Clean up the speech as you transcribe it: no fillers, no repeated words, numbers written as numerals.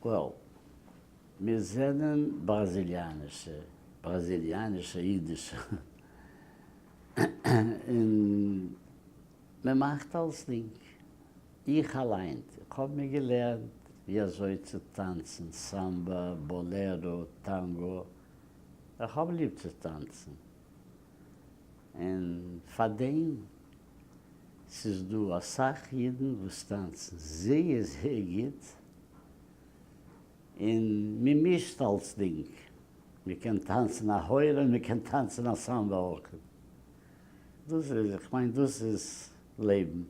Well, מיר זענען בראזיליאנישע, בראזיליאנישע אידישע, און מען מאכט אלסדינג. איך אליין, איך האב מיר געלערנט ווי אזוי צו טאנצן סאמבא, באלערא, טאנגא, איך האב ליב צו טאנצן, און פארדעם ס'איז דא אסאך אידן וואס טאנצן זייער זייער גוט, און מ'מישט אלצדינג, מ'קען טאנצן א הורא און מ'קען טאנצן א סאמבא אויך, דאס איז, איך מיין דאס איז לעבן.